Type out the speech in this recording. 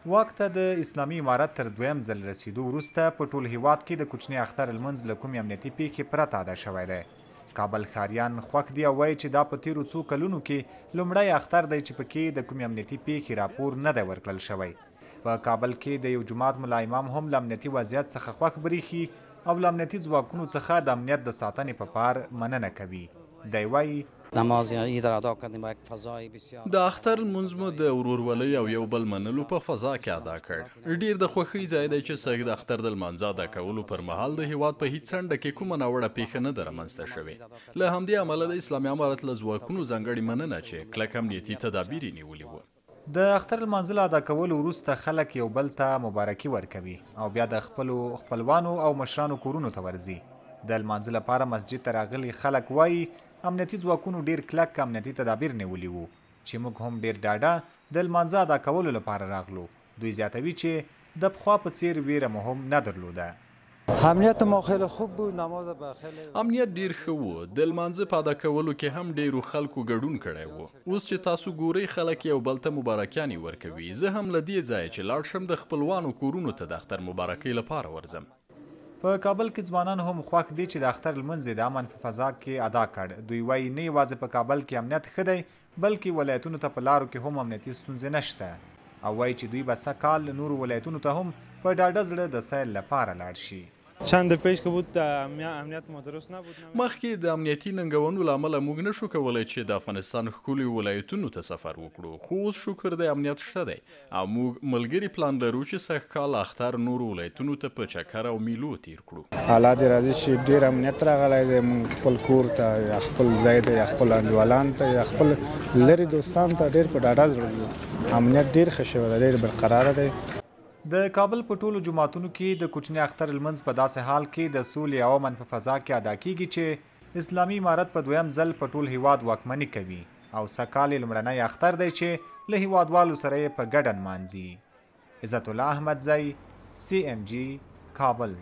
واک ته د اسلامي امارت تر دویم ځل رسېدو وروسته په ټول هېواد کې د کوچني اختر لمونځ له کومې امنیتي پېښې پرته ادا شوی دی. کابل ښاریان خوښ دي او وایي چې دا په تېرو څو کلونو کې لومړی اختر دی چې پکې د کومې امنیتي پېښې راپور نه دی ورکړل شوی. په کابل کې د یو جومات ملا امام هم له امنیتي وضعیت څخه خوښ برېښي او له امنیتي ځواکونو څخه د امنیت د ساتنې په پار مننه کوي. دی وایي. نماز عید را ادا کردیم با یک فضای بسیار. د اختر لمونځ مو د ورورولۍ او یو بل منلو په فضا کې ادا کړ. ډېر د خوښۍ ځای دی چې سږ د اختر د لمانځه ادا کولو پر مهال د هېواد په هیڅ څنډه کې کومه ناوړه پېښه نه ده رامنځته شوې. له همدې امله د اسلامي امارت له ځواکونو ځانګړې مننه چې کلک امنیتي تدابیر یې نیولي وو. د اختر لمانځه له ادا کولو وروسته خلک یو بل ته مبارکي ورکوي او بیا د خپلو خپلوانو او مشرانو کورونو ته ورځي. د لمانځه لپاره مسجد ته راغلي خلک وايي، امنیتي ځواکونو ډېر کلک امنیتي تدابیر نیولي وو، چې موږ هم ډېر ډاډه د لمانځه ادا کولو لپاره راغلو. دوی زیاتوي چې د پخوا په څېر وېره مو هم نه درلوده. امنیت ما خیلی خوب بود نماز به خیلی. امنیت ډیر ښه وو، د لمانځه په ادا کولو کې هم ډیرو خلکو ګډون کړی وو. اوس چې تاسو ګورئ خلک یو بل ته مبارکیانې ورکوي، زه هم له دې ځایه چې لاړ شم د خپلوانو کورونو ته د اختر مبارکۍ لپاره ورځم. په کابل کې ځوانان هم خوښ دي چې د اختر لمونځ یې د امن په فضا کې ادا کړ. دوی وایي نه یوازې په کابل کې امنیت ښه دی، بلکې ولایتونو ته په لارو کې هم امنیتي ستونزې نشته او وایي چې دوی به سږ کال نورو ولایتونو ته هم په ډاډه زړه د سیل لپاره لاړ شي. چند پیش که بود امنیت ما درست نبود. مخکې د امنیتي ننګونو له امله موږ نه شو کولی چې د افغانستان ښکلیو ولایتونو ته سفر وکړو، خو اوس شکر دی امنیت شته دی او موږ ملګري پلان لرو چې سږ کال اختر نورو ولایتونو ته په چکر او میلو تیر کړو. الله دې راضي شي، ډېر امنیت راغلی دی، موږ خپل کور ته یا خپل ځای ته یا خپل انډیوالان ته یا خپل لرې دوستان ته ډېر په ډاډه زړه ځو. امنیت ډېر ښه شوی دی، ډېر برقراره دی. د کابل په ټولو جوماتونو کې د کوچني اختر لمونځ په داسې حال کې د سولې او امن په فضا کې ادا کېږي چې اسلامي امارت په دویم ځل په ټول هېواد واکمني کوي او سږ کال یې لومړنی اختر دی چې له هېوادوالو سره یې په ګډه نمانځي. عزت الله احمدزی، سي ایم جي، کابل.